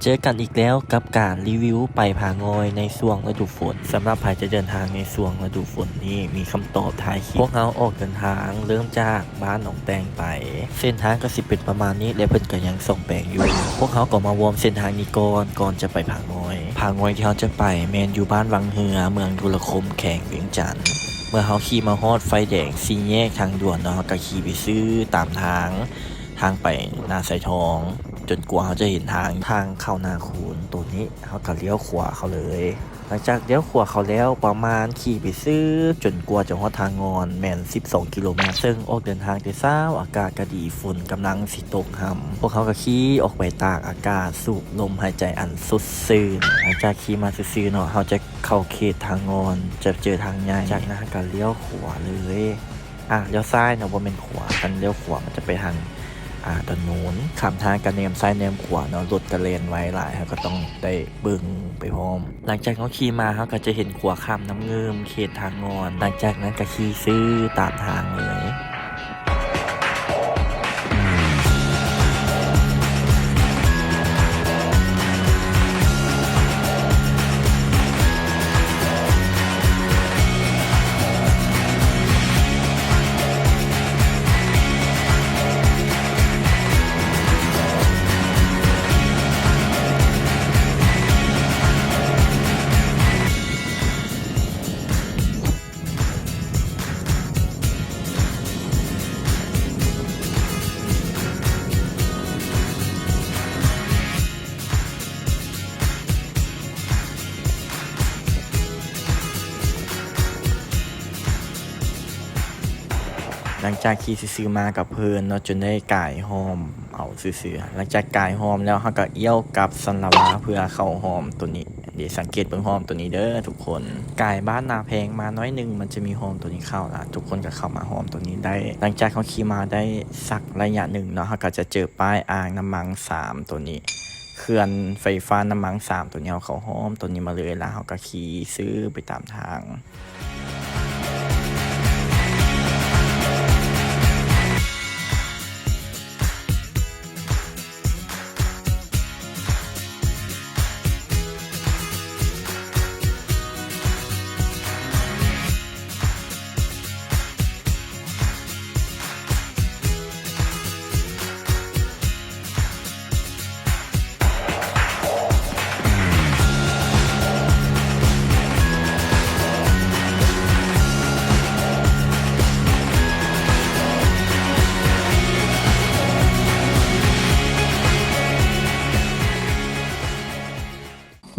ເຈີກັນອີກແລ້ວກັບການຣີວິວໄປຜາງ່ອຍໃນຊ່ວງລະດູຝົນ. ສຳລັບໃຜຈະເດີນທາງໃນຊ່ວງລະດູຝົນນີ້ ມີຄຳຕອບທ້າຍຄລິບ. ພວກເຮົາອອກເດີນທາງເລີ່ມຈາກບ້ານໜອງແຕ່ງໄປ. ເສັ້ນທາງກໍຊິເປັນປະມານນີ້ ແລະ ເພິ່ນກໍຍັງສ້ອມແປງຢູ່. ພວກເຮົາກໍມາວອມເສັ້ນທາງນີ້ກ່ອນ ກ່ອນຈະໄປຜາງ່ອຍ. ຜາງ່ອຍທີ່ເຮົາຈະໄປແມ່ນຢູ່ບ້ານວັງເຮືອ ເມືອງດຸລະຄົມ ແຂວງວຽງຈັນ. ເມື່ອເຮົາຂີ່ມາຮອດໄຟແດງສີ່ແຍກທາງດ່ວນເນາະ ເຮົາກໍຂີ່ໄປຊື່ຕາມທາງ ທາງໄປນາຊາຍທອງ ຈົນກວ່າເຮົາຈະເຫັນທາງ ທາງເຂົ້ານາຄູນໂຕນີ້ ເຮົາກໍລ້ຽວຂວາເຂົ້າເລີຍ. ຫຼັງຈາກລ້ຽວຂວາເຂົ້າແລ້ວ ປະມານຂີ່ໄປຊື່ຈົນກວ່າຈະຮອດທ່າງ່ອນ ແມ່ນສິບສອງກິໂລແມັດ ເຊິ່ງອອກເດີນທາງແຕ່ເຊົ້າ ອາກາດກໍດີ ຝົນກຳລັງຊິຕົກຮ່ຳ. ພວກເຮົາກໍຂີ່ອອກໄປຕາກອາກາດ ສູບລົມຫາຍໃຈອັນສົດຊື່ນ. ຫຼັງຈາກຂີ່ມາຊື່ໆເນາະ ເຮົາຈະເຂົ້າເຂດທ່າງ່ອນ ຈະເຈີທາງໃຫຍ່ ຈາກນັ້ນເຮົາກໍລ້ຽວຂວາເລີຍ. ອ່າ ລ້ຽວຊ້າຍເນາະ ບໍ່ແມ່ນຂວາ. ຄັນລ້ຽວຂວາມັນຈະໄປທາງ ອ່າ ດອນໂນນ. ຂ້າມທາງກະແນມຊ້າຍແນມຂວາເນາະ ລົດກະແລ່ນໄວຫຼາຍ ເຮົາກໍຕ້ອງໄດ້ເບິ່ງໄປພ້ອມ. ຫຼັງຈາກເຮົາຂີ່ມາ ເຮົາກໍຈະເຫັນຂົວຂ້າມນ້ຳງື່ມເຂດທ່າງ່ອນ. ຫຼັງຈາກນັ້ນກໍຂີ່ຊື່ຕາມທາງເລີຍ. ຫຼັງຈາກຂີ່ຊື່ໆມາກັບເພິ່ນເນາະ ຈົນໄດ້ກາຍຮ່ອມເອົາຊື່ໆ. ຫຼັງຈາກກາຍຮ່ອມແລ້ວ ເຮົາກໍລ້ຽວກັບສັນລະວາ ເພື່ອເຂົ້າຮ່ອມໂຕນີ້. ເດ ສັງເກດເບິ່ງຮ່ອມໂຕນີ້ເດີທຸກຄົນ. ກາຍບ້ານນາແພງມາໜ້ອຍໜຶ່ງ ມັນຈະມີຮ່ອມໂຕນີ້ເຂົ້າລະ ທຸກຄົນກໍເຂົ້າມາຮ່ອມໂຕນີ້ໄດ້. ຫຼັງຈາກເຮົາຂີ່ມາໄດ້ສັກໄລຍະໜຶ່ງເນາະ ເຮົາກໍຈະເຈີປ້າຍອ່າງນ້ຳມັງສາມໂຕນີ້. ເຂື່ອນໄຟຟ້ານ້ຳມັງສາມໂຕນີ້ ເຮົາເຂົ້າຮ່ອມໂຕນີ້ມາເລີຍ ແລ້ວເຮົາກໍຂີ່ຊື່ໄປຕາມທາງ.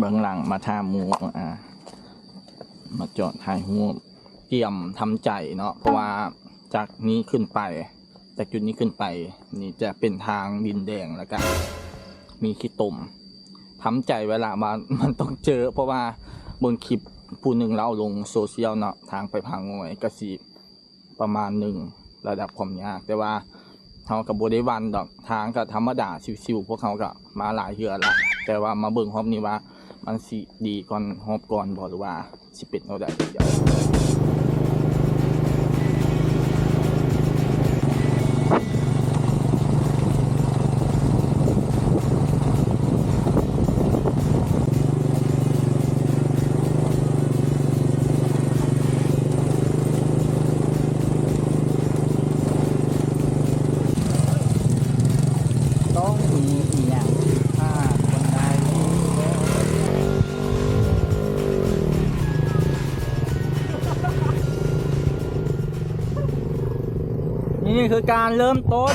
ເບື້ອງຫຼັງມາຖ້າໝູ່ ອ່າ ມາຈອດຖ່າຍຮູບ ກຽມທຳໃຈເນາະ ເພາະວ່າຈາກນີ້ຂຶ້ນໄປ ຈາກຈຸດນີ້ຂຶ້ນໄປນີ້ຈະເປັນທາງດິນແດງ ແລ້ວກະມີຂີ້ຕົມ. ທຳໃຈໄວ້ລະວ່າມັນຕ້ອງເຈີ ເພາະວ່າເບິ່ງຄລິບຜູ້ໜຶ່ງລາວລົງໂຊຊຽວເນາະ ທາງໄປຜາງ່ອຍກະຊິປະມານໜຶ່ງ ລະດັບຄວາມຍາກ ແຕ່ວ່າເຮົາກະບໍ່ໄດ້ຫວັ່ນດອກ ທາງກະທຳມະດາຊິວໆ ພວກເຮົາກະມາຫຼາຍເທື່ອລະ ແຕ່ວ່າມາເບິ່ງຮອບນີ້ວ່າມັນຊິດີກ່ອນຮອບກ່ອນບໍ່ ຫຼືວ່າ ຊິເປັນແນວໃດ. ຕ້ອງມີອີ່ຫຍັງຜິດພາດບໍ່ໄດ້. ນີ້ຄືການເລີ່ມຕົ້ນ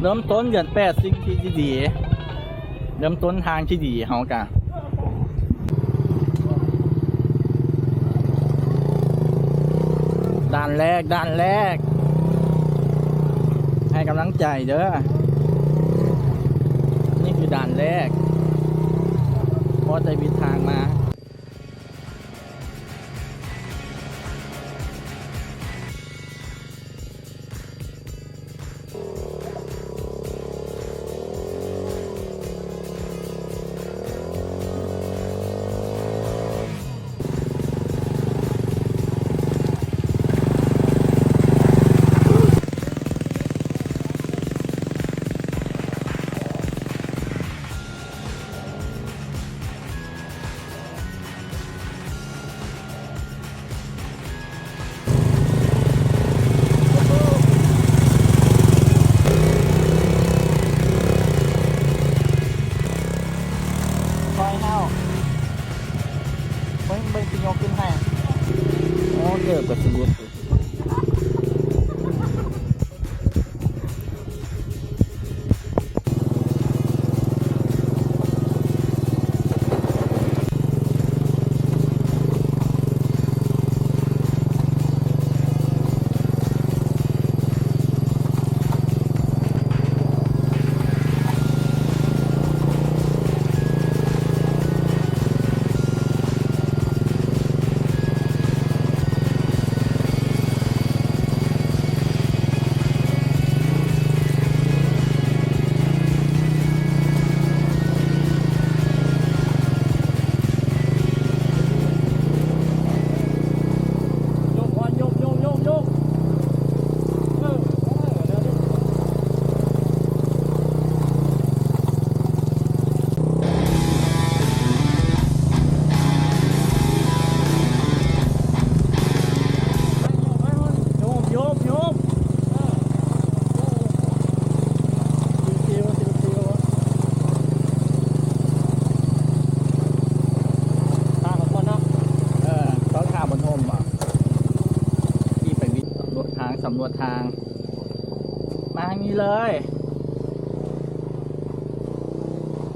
ເລີ່ມຕົ້ນເດືອນແປດ ສິ່ງທີ່ດີ ເລີ່ມຕົ້ນທາງທີ່ດີເຮົາກະ ດ່ານແລກ ດ່ານແລກ ໃຫ້ກຳລັງໃຈເດີ ນີ້ຄືດ່ານແລກ ພໍໄດ້ວິດທາງມາ. ເອີ ກໍຊິຫຼຸດ. ເອີ ຕ້ອງຫາບົນຮົ່ມບໍ? ຂີ່ໄປວິດສຳຫຼວດທາງ ສຳຫຼວດທາງ. ມາທາງນີ້ເລີຍ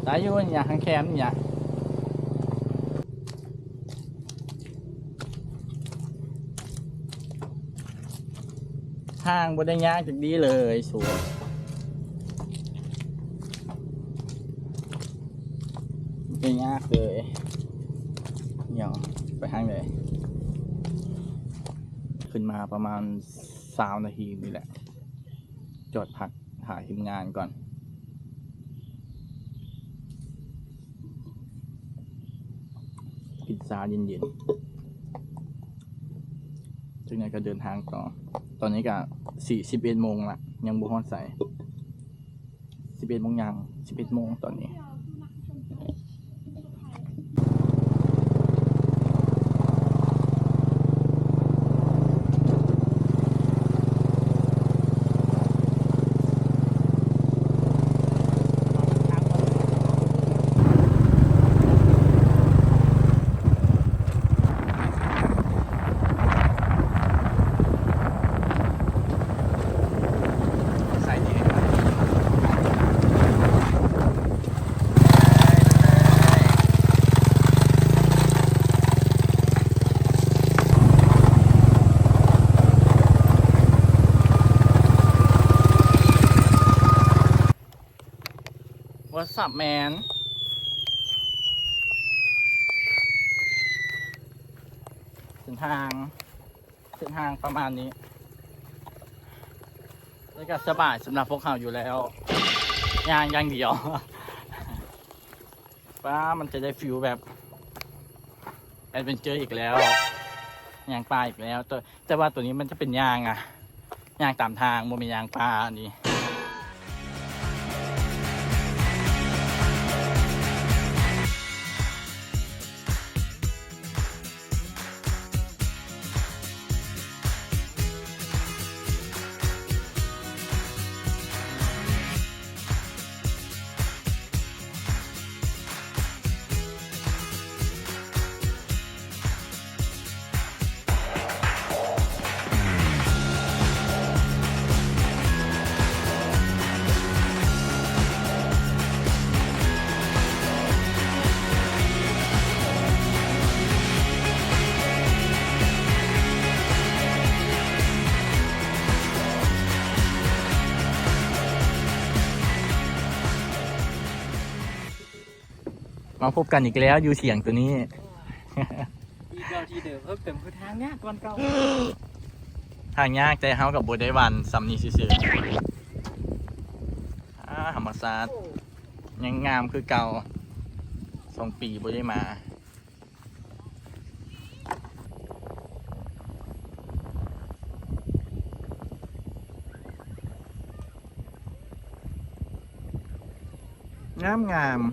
ໄດ້ຢູ່ນີ້ນະ ທາງແຄມນີ້ນະ. ທາງບໍ່ໄດ້ຍາກຈັກດີ້ເລີຍສູ ບໍ່ໄດ້ຍາກເລີຍ. ດຽວໄປທາງໃດ? ຂຶ້ນມາປະມານຊາວນາທີນີ້ແຫຼະ ຈອດພັກ ຫາທີມງານກ່ອນ ກິນຊາເຢັນໆ ຈັ່ງໃດກໍເດີນທາງຕໍ່. ຕອນນີ້ກໍສີ່ ສິບເອັດໂມງລະ ຍັງບໍ່ຮອດໃສ ສິບເອັດໂມງ ຍັງສິບເອັດໂມງຕອນນີ້. What's up man? ເສັ້ນທາງ ເສັ້ນທາງປະມານນີ້ ແລ້ວກໍສະບາຍສຳລັບພວກເຮົາຢູ່ແລ້ວ ຍ່າງຢ່າງດຽວ. ປ້າ ມັນຈະໄດ້ຟີລແບບແອດເວັນເຈີອີກແລ້ວ ຍ່າງປ່າອີກແລ້ວ. ແຕ່ ແຕ່ວ່າໂຕນີ້ມັນຈະເປັນຍ່າງອະ ຍ່າງຕາມທາງ ບໍ່ແມ່ນຍ່າງປ່າອັນນີ້. ມາພົບກັນອີກແລ້ວຢູ່ຖຽງໂຕນີ້ ທີ່ເກົ່າທີ່ເດີມ ເພີ່ມເຕີມຄືທາງຍາກກ່ອນເກົ່າ. ທາງຍາກ ແຕ່ເຮົາກໍບໍ່ໄດ້ຫວັ່ນ ສ່ຳນີ້ຊື່ໆ. ອາ ທຳມະຊາດ ໂອ້ ຍັງງາມຄືເກົ່າ ສອງປີບໍ່ໄດ້ມາ. ງາມໆ.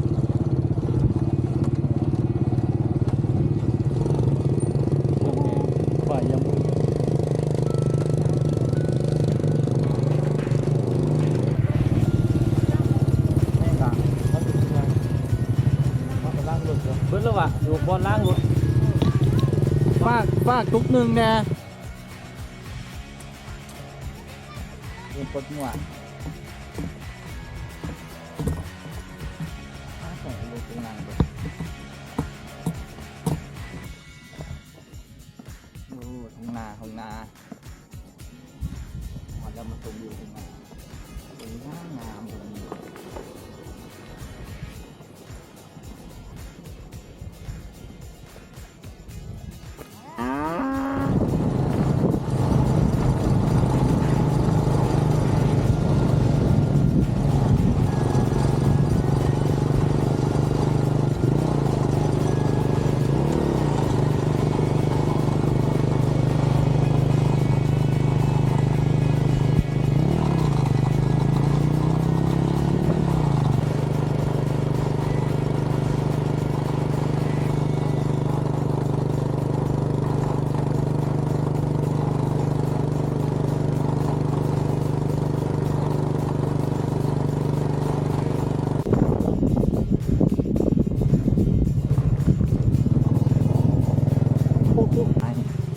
ໂ ເບິດແລ້ວວະ ຢູ່ບ່ອນລ້າງລົດ. ຝາກ ຝາກຕຸກໜຶ່ງແດ່. ເອີ ປົດໝວກ. ອ້າວ ໃສ່ລົດຕົງນັ້ນເບິດ. ໂອ້ ທົ່ງນາ ທົ່ງນາ. ຮອດແລ້ວ ມາຊົມວິວທົ່ງນາ ເປັນງາມໆ ແບບນີ້.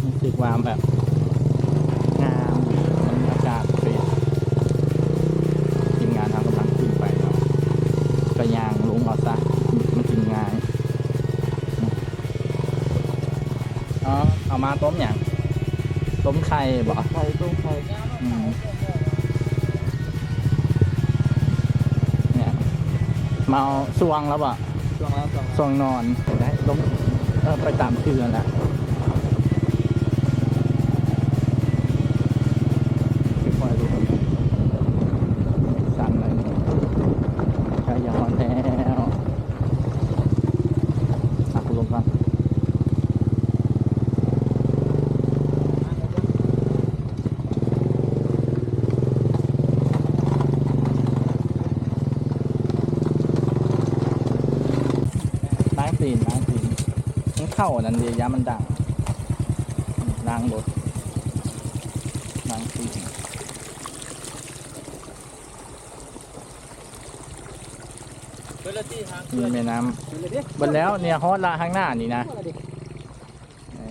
ຮູ້ສຶກວ່າແບບງາມ ບັນຍາກາດເປັນ. ທີມງານເຮົາກຳລັງຂຶ້ນໄປເນາະ ກະຍ່າງລົງເອົາຊະ ມັນຈຶ່ງງ່າຍ. ເອົາ ເອົາມາຕົ້ມຫຍັງ? ຕົ້ມໄຂ່ບໍ? ໄຂ່ ຕົ້ມໄຂ່. ອືມ ເອົາຊ່ວງແລ້ວບໍ? ຊ່ວງແລ້ວ ຊ່ວງແລ້ວ ຊ່ວງນອນ. ໄດ້ລົງ ເອີ ໄປຕາມຄືຫັ້ນແຫຼະ. ຄ່ອຍໆລົງ ຊັນແລ້ວ ໃກ້ຈະຮອດແລ້ວ. ອ່ະ ກູລົງກ່ອນ. ລ້າງຕີນ ລ້າງຕີນ. ມັນເຂົ້າອັນນັ້ນເດ ຢ້ານມັນດັງ. ລ້າງລົດ ລ້າງຕີນ. ມີແມ່ນ້ຳ. ເບິດແລ້ວ ນີ້ຮອດລະ ທາງໜ້ານີ້ນະ. ເອີ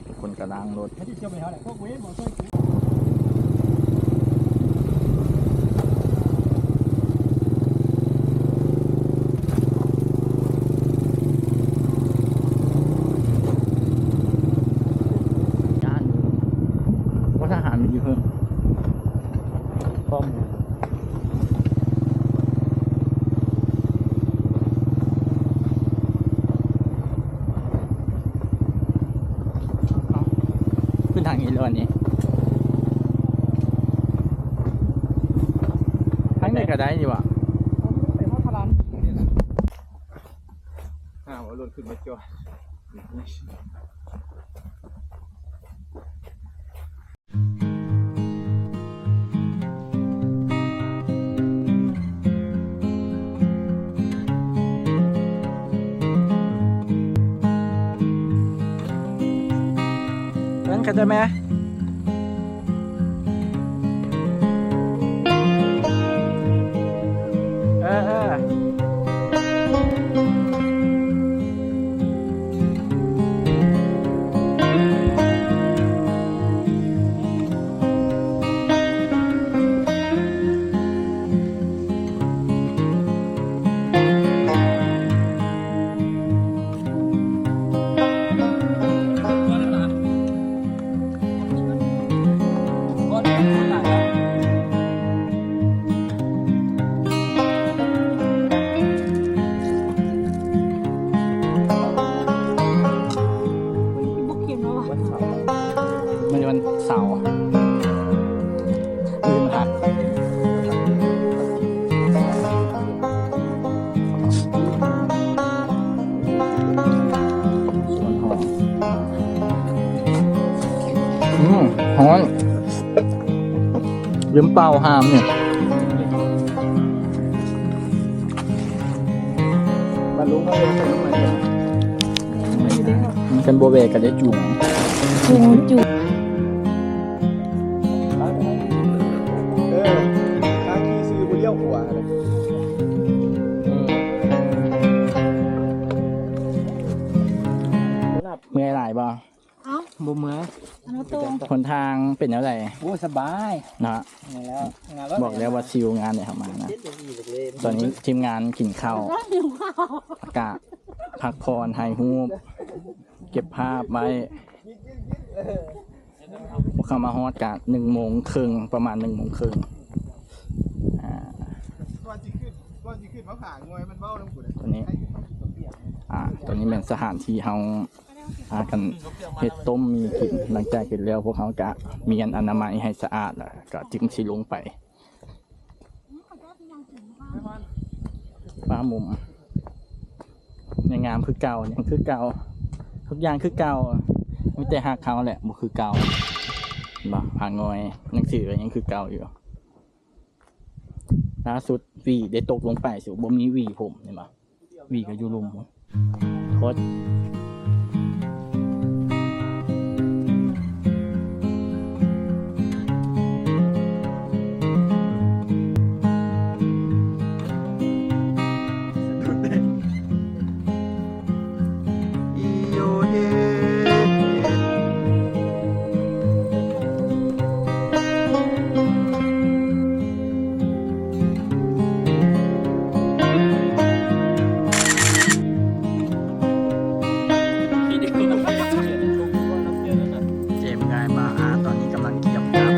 ທຸກຄົນກະລ້າງລົດ. ຢ້ານ ວ່າທະຫານມັນຢູ່ເທິງ. ຂຶ້ນທາງນີ້ແລ້ວອັນນີ້. ທາງນີ້ກະໄດ້ຢູ່ຫວາ? ໄປຮອດພະລານ. ອ້າວ ເອົາລົດຂຶ້ນມາຈອດ. ເບິ່ງເຂົ້າໃຈແມ? ເອີ ເອີ. ມື້ນີ້ວັນເສົາ ອື່ນຄັກ. ອືມ ຮ້ອນ ລືມເປົ່າຫາມນີ້. ຄັນບໍ່ແວ່ກະໄດ້ຈູງ ຈູງ ຈູງ. ເອີ ທາງຂີ່ຊື່ບໍ່ລ້ຽວຂວາ. ເອີ. ຫົນທາງເປັນແນວໃດ? ໂອ້ ສະບາຍເນາະ ນີ້ແລ້ວ ບອກແລ້ວວ່າຊິວງານນີ້ເຮົາມານະ. ຕອນນີ້ທີມງານກິນເຂົ້າ ອາກາດພັກຜ່ອນ ຖ່າຍຮູບ ເກັບພາບໄວ້. ພວກເຮົາມາຮອດກະໜຶ່ງໂມງເຄິ່ງ ປະມານໜຶ່ງໂມງເຄິ່ງ ອ່າ ກ່ອນຊິຂຶ້ນ ກ່ອນຊິຂຶ້ນມາຜາງ່ອຍ ມັນເວົ້ານຳກູເດ້ ຕົວນີ້ ອ່າ ຕົວນີ້ແມ່ນສະຖານທີ່ເຮົາ ພາກັນເຮັດຕົ້ມໝີ່ກິນ. ຫຼັງຈາກເຮັດແລ້ວ ພວກເຮົາກະມ້ຽນອະນາໄມໃຫ້ສະອາດ ແລ້ວກະຈຶ່ງຊິລົງໄປ. ຟ້າມຸມຍັງງາມຄືເກົ່າ ຍັງຄືເກົ່າ ທຸກຢ່າງຄືເກົ່າ ມີແຕ່ຮັກເຮົາແຫຼະບໍ່ຄືເກົ່າ ເຫັນບໍ່? ຜາງ່ອຍ ໜັງສືກໍຍັງຄືເກົ່າຢູ່. ລ່າສຸດຫວີໄດ້ຕົກລົງໄປ ຊິບໍ່ມີຫວີຜົມ ເຫັນບໍ່? ຫວີກໍຢູ່ລຸ່ມພຸ້ນ ໂຄດ ເຈມກາຍມາ ອາ ຕອນນີ້ກຳລັງກຽມກັບ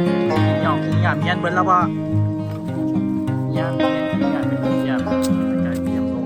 ຍອກກິນຍາມ ແມ່ນເບິດແລ້ວບໍ່? ຍ່າງເປັນ ຍ່າງເປັນ ຍ່າງເປັນ ກາຍກຽມລົງ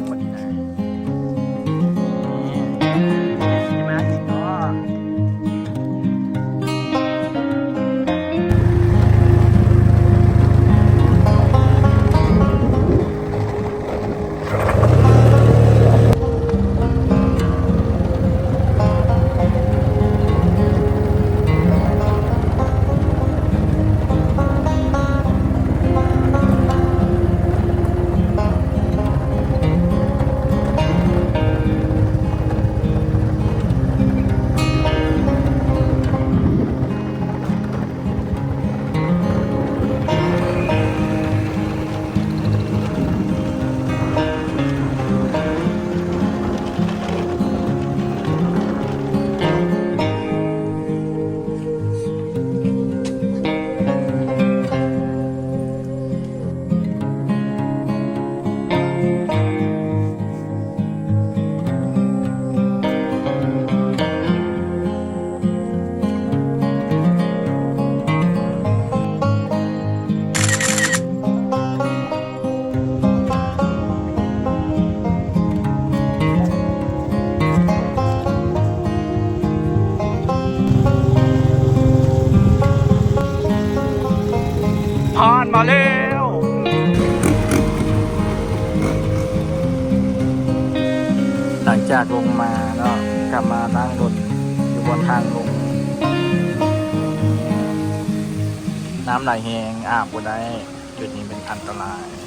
ຜ່ານມາແລ້ວ. ຫຼັງຈາກລົງມາເນາະ ກັບມາລ້າງລົດຢູ່ບ່ອນທາງລົງ. ນ້ຳໄຫຼແຮງ ອາບບໍ່ໄດ້ ຈຸດນີ້ເປັນອັນຕະລາຍ.